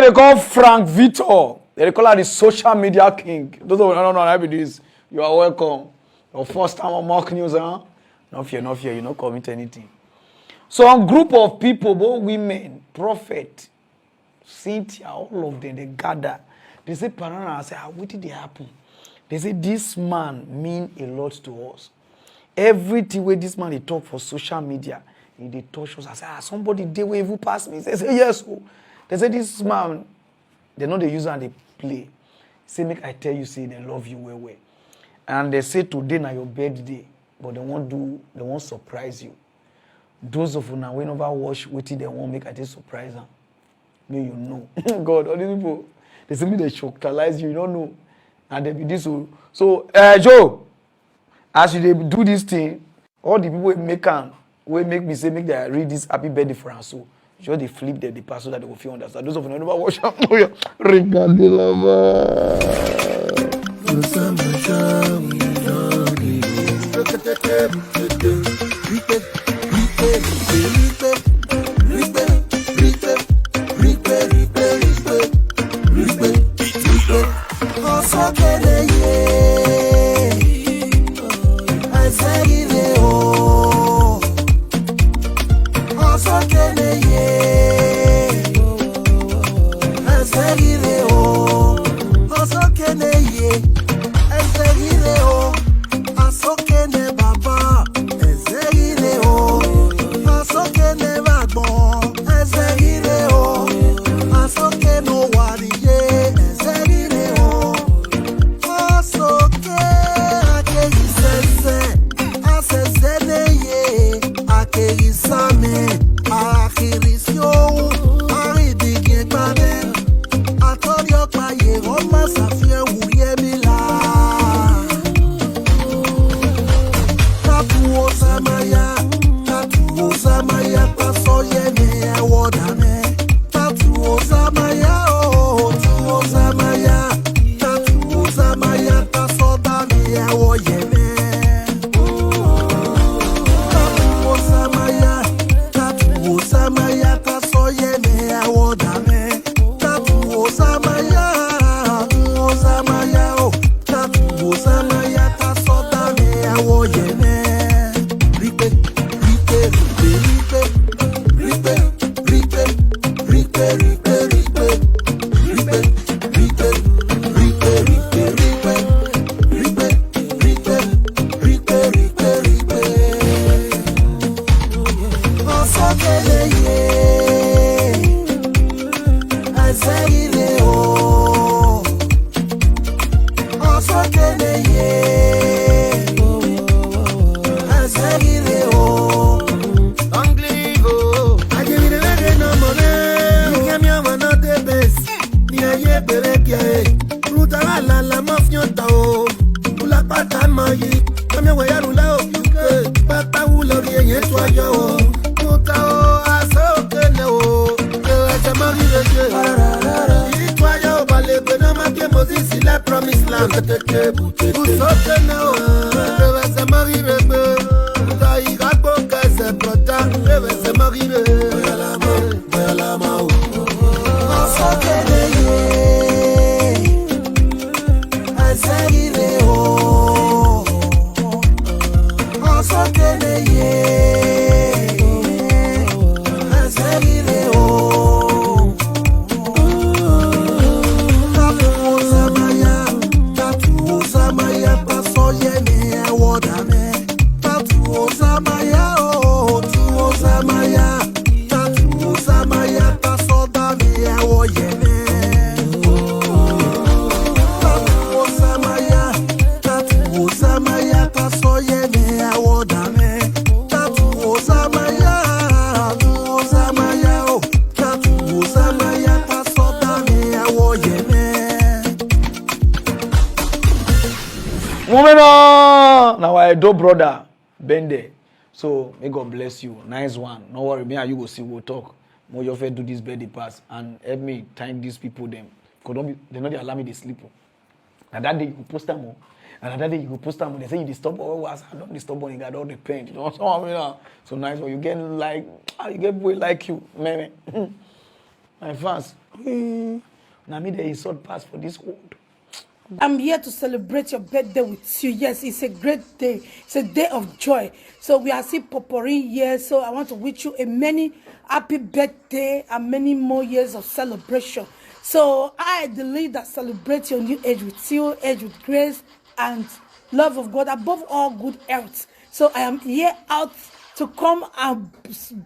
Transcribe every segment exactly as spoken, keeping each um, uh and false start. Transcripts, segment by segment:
They call Frank Victor. They call her the social media king. Those of you don't know how be this. You are welcome. Your first time on Mock News, huh? No fear, no fear. You no commit anything. Some group of people, both women, prophet, Cynthia, all of them, they gather. They say, Parana, I say, ah, what did they happen? They say, this man mean a lot to us. Everything where this man they talk for social media, he they touch us. I say, ah, somebody they will even pass me. They say, yes. Oh. They say, this man, they know they use and they play. Say, make I tell you, say they love you well, well. And they say, today na your birthday, but they won't do, they won't surprise you. Those of una wey never watch wetin dem wan make I take surprise am, make you know. God, all these people, they say me they choctalize you, you don't know. And they be this so. So, uh, Joe, as you dey do this thing, all the people wey make am, wey make me say make they read this happy birthday for am so, just dey flip them the pass so that they go feel understand. Those of una never watch am, oh yeah, ring and the lover. Now I do, brother, bend there. So may God bless you. Nice one. No worry, me and you go see, we'll talk. More your fair do this birthday pass and help me thank these people them. Cause don't be, they know they allow me to sleep. Oh. And that day you go post them on. And that day you go post them on. They say you disturb all was I don't disturb on, I don't repent. You know what I mean? So nice one. You get like, ah, you get boy like you, man. My fans, hmm, na me dey insult pass for this world. I'm here to celebrate your birthday with you. Yes, it's a great day. It's a day of joy. So we are still poppering here. So I want to wish you a many happy birthday and many more years of celebration. So I, the leader, celebrate your new age with you, age with grace and love of God, above all, good health. So I am here out to come and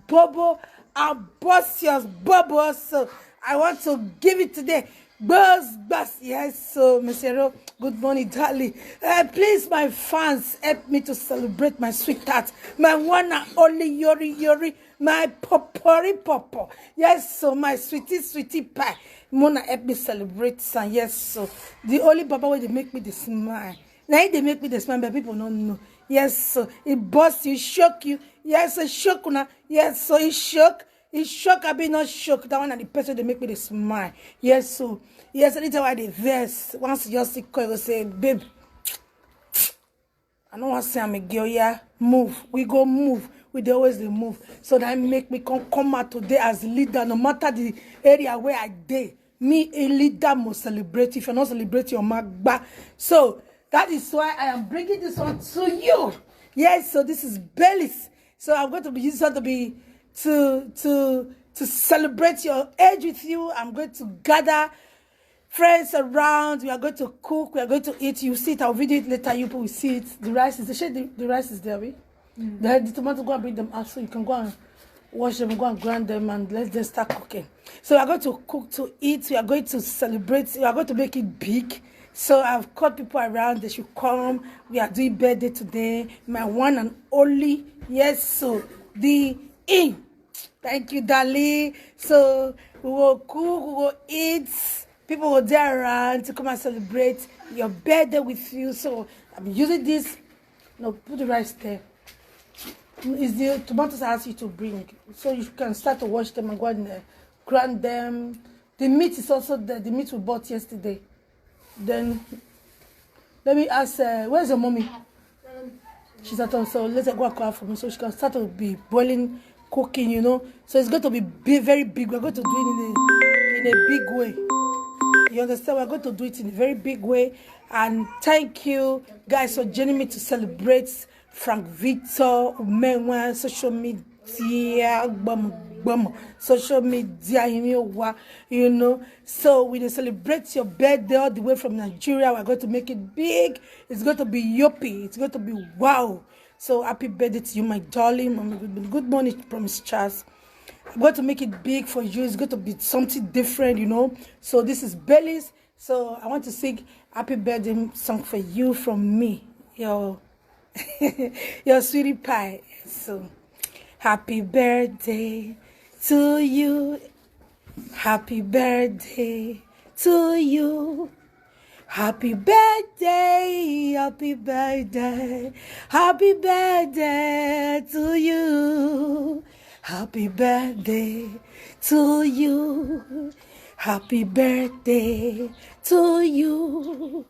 bubble and bust your bubble. So I want to give it today. Buzz, buzz. Yes, so Mister Ro, good morning, darling. Uh, please, my fans, help me to celebrate my sweetheart, my one and only Yori Yori, my popori popo. Yes, so my sweetie, sweetie pie. Mona, help me celebrate son. Yes, so the only baba wey dey make me dey smile. Na him dey make me dey smile, but people no know. Yes, so e burst you, shock you. Yes, so shock una. Yes, so e shock. E shock, I be not shock. That one na the person dey make me dey smile. Yes, so yes, anytime I dey vex, once you just see call, you go say, "Babe, I no wan see am again. Oh yeah, move." We go move. We dey always dey move. So that make me come come out today as leader, no matter the area where I dey. Me, a leader, must celebrate. If you're not celebrating, your magba. So that is why I am bringing this one to you. Yes, so this is Bellis. So I'm going to be using to be to to to celebrate your age with you. I'm going to gather friends around. We are going to cook. We are going to eat. You see it. I'll video it later. You people will see it. The rice is the shade. The, the rice is there. We the, the tomato, go and bring them out so you can go and wash them, go and grind them, and let them start cooking. So we are going to cook to eat. We are going to celebrate. We are going to make it big. So I've called people around. They should come. We are doing birthday today. My one and only. Yes, so the in. Thank you, darling. So we will cook, we will eat. People will be around to come and celebrate your birthday with you. So I'm using this. No, put the rice there. It's the tomatoes I asked you to bring. So you can start to wash them and go and uh, grind them. The meat is also there. The meat we bought yesterday. Then let me ask, uh, where's your mommy? She's at home, so let her go and call her for me so she can start to be boiling, cooking, you know. So it's going to be, be very big. We're going to do it in a, in a big way. You understand? We're going to do it in a very big way. And thank you guys for joining me to celebrate Frank Victor Umenwa, social media, gbum, gbum, social media, you know, wa, you know. So we dey celebrate your birthday all the way from Nigeria. We're going to make it big. It's going to be yoppy. It's going to be wow. So happy birthday to you, my darling. Mommy, good, good morning, Promise Charles. I'm going to make it big for you. It's going to be something different, you know. So this is Bellis. So I want to sing happy birthday song for you from me, your your sweetie pie. So happy birthday to you. Happy birthday to you. Happy birthday, happy birthday, happy birthday to you. Happy birthday to you. Happy birthday to you.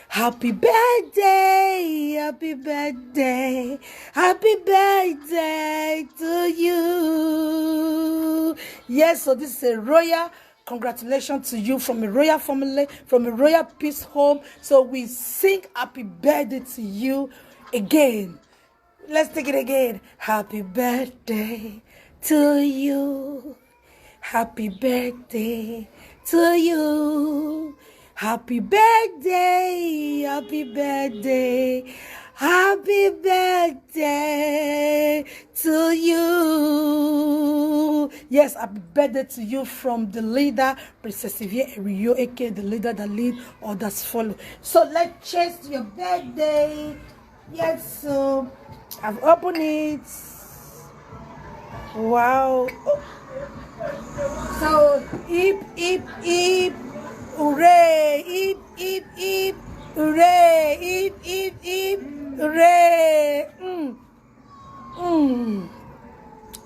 Happy birthday, happy birthday, happy birthday to you. Yes, so this is a royal congratulations to you from a royal family, from a royal peace home. So we sing happy birthday to you again. Let's take it again. Happy birthday to you. Happy birthday to you. Happy birthday, happy birthday, happy birthday to you. Yes, happy birthday to you from the leader, Princess Evie Erio, aka the leader that lead, others follow. So let's cheers to your birthday. Yes, so I've opened it. Wow. So hip, hip, hip, hooray, hip, hip, hip, hooray, hip, hip, hip, hooray. Mm. Mm.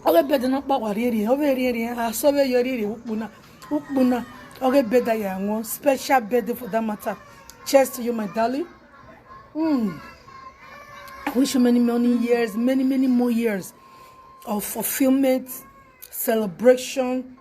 Oge birthday na kpakwa rie rie, oge rie rie, asobe yo rie rie, ukpuna, ukpuna. Oge birthday ya ngo, special birthday for that matter. Cheers to you, my darling. Mm. I wish you many, many years, many, many more years of fulfillment, celebration,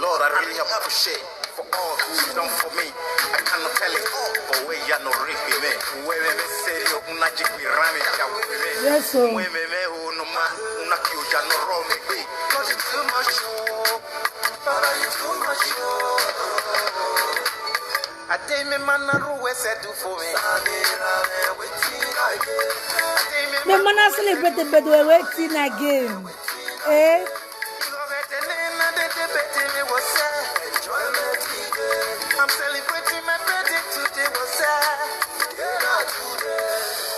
Lord, I really appreciate for all you've done for me. I cannot tell it all, but where you no reap me. Where me serio una jikwi rami ya me. Yes, sir. Where me me who no ma una kill ya no roll me be. God, you too much, oh. Father, you too much, oh. I tell me man na ruwe said do for me. The man has celebrated, but we're waiting again. Eh? I'm celebrating my birthday today, what's up?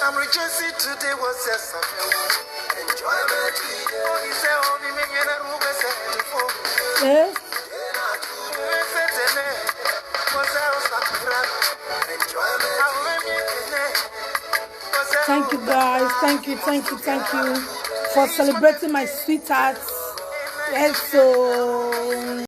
I'm rejoicing today, what's up? Enjoyment today. Oh, he said, oh, me, me, me, na ruwe said do for me. Eh? Thank you, guys. Thank you, thank you, thank you for celebrating my sweetheart. Yes, so.